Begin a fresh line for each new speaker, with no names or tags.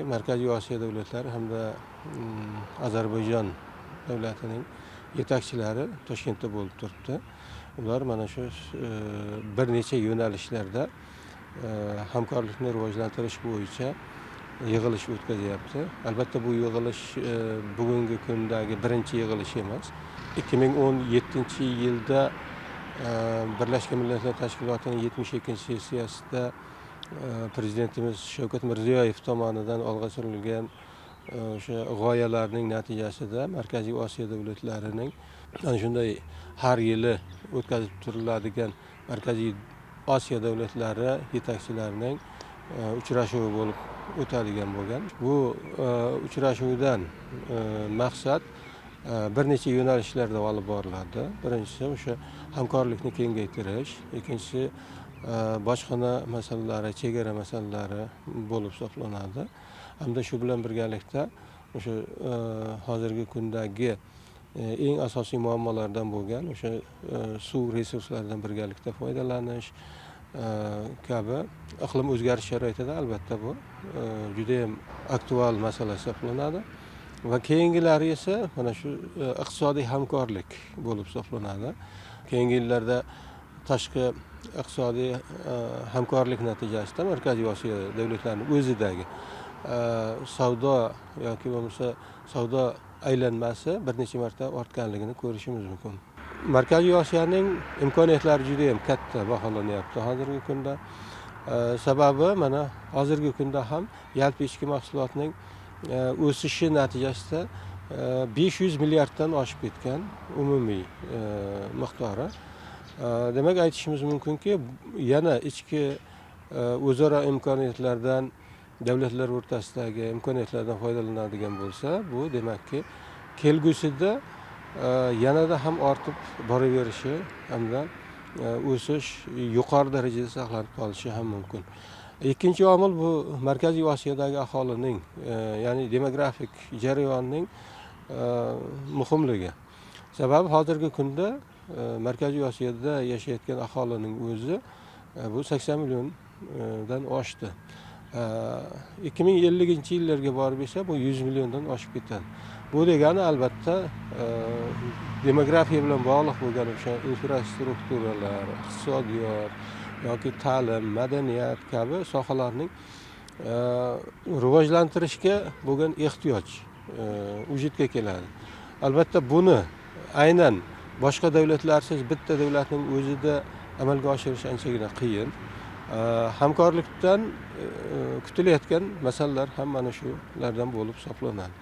Markaziy Osiyo davlatlari hamda Ozarbayjon davlatining yetakchilari Toshkentda bo'lib turibdi. Ular mana shu bir necha yo'nalishlarda hamkorlikni rivojlantirish bo'yicha yig'ilish o'tkazyapti. Albatta, bu yig'ilish bugungi kundagi birinchi yig'ilish emas. 2017-yilda Birlashgan Millatlar Tashkilotining 72-sessiyasida Prezidentimiz Shavkat Mirziyoyev tomonidan olg'a surilgan o'sha g'oyalarning natijasida Markaziy Osiyo davlatlarining ana shunday har yili o'tkazib turiladigan Markaziy Osiyo davlatlari yetakchilarining uchrashuvi bo'lib o'tadigan bo'lgan. Bu uchrashuvdan maqsad bir necha yo'nalishlarda olib boriladi. Birinchisi, o'sha hamkorlikni kengaytirish, ikkinchisi, bojxona masalalari, chegara masalalari bo'lib hisoblanadi hamda shu bilan birgalikda o'sha hozirgi kundagi eng asosiy muammolardan bo'lgan o'sha suv resurslaridan birgalikda foydalanish kabi iqlim o'zgarish sharoitida albatta bu judayam aktual masala hisoblanadi. Va keyingilari esa mana shu iqtisodiy hamkorlik bo'lib hisoblanadi. Keyingi yillarda tashqi iqtisodiy hamkorlik natijasida Markaziy Osiyo davlatlarining o'zidagi savdo yoki bo'lmasa savdo aylanmasi bir necha marta ortganligini ko'rishimiz mumkin. Markaziy Osiyoning imkoniyatlari juda yam katta baholanyapti hozirgi kunda. Sababi mana hozirgi kunda ham yalpi ichki mahsulotning o'sishi natijasida 500 milliarddan oshib ketgan umumiy miqdori. Demak, aytishimiz mumkinki, yana ichki o'zaro imkoniyatlardan, davlatlar o'rtasidagi imkoniyatlardan foydalanadigan bo'lsa, bu demakki kelgusida yanada ham ortib boraverishi hamda o'sish yuqori darajada saqlanib qolishi ham mumkin. Ikkinchi omil bu Markaziy Osiyodagi aholining, ya'ni demografik jarayonning muhimligi. Sababi hozirgi kunda Markaziy Osiyoda yashayotgan aholining o'zi bu 80 milliondan oshdi. 2050-yillarga borib esa bu 100 milliondan oshib ketadi. Bu degani albatta demografiya bilan bog'liq bo'lgan o'sha infrastrukturalar, iqtisodiyot yoki ta'lim, madaniyat kabi sohalarning rivojlantirishga bo'lgan ehtiyoj vujudga keladi. Albatta, buni aynan boshqa davlatlarsiz bitta davlatning o'zida amalga oshirish anchagina qiyin. Hamkorlikdan kutilayotgan masalalar ham mana shulardan bo'lib hisoblanadi.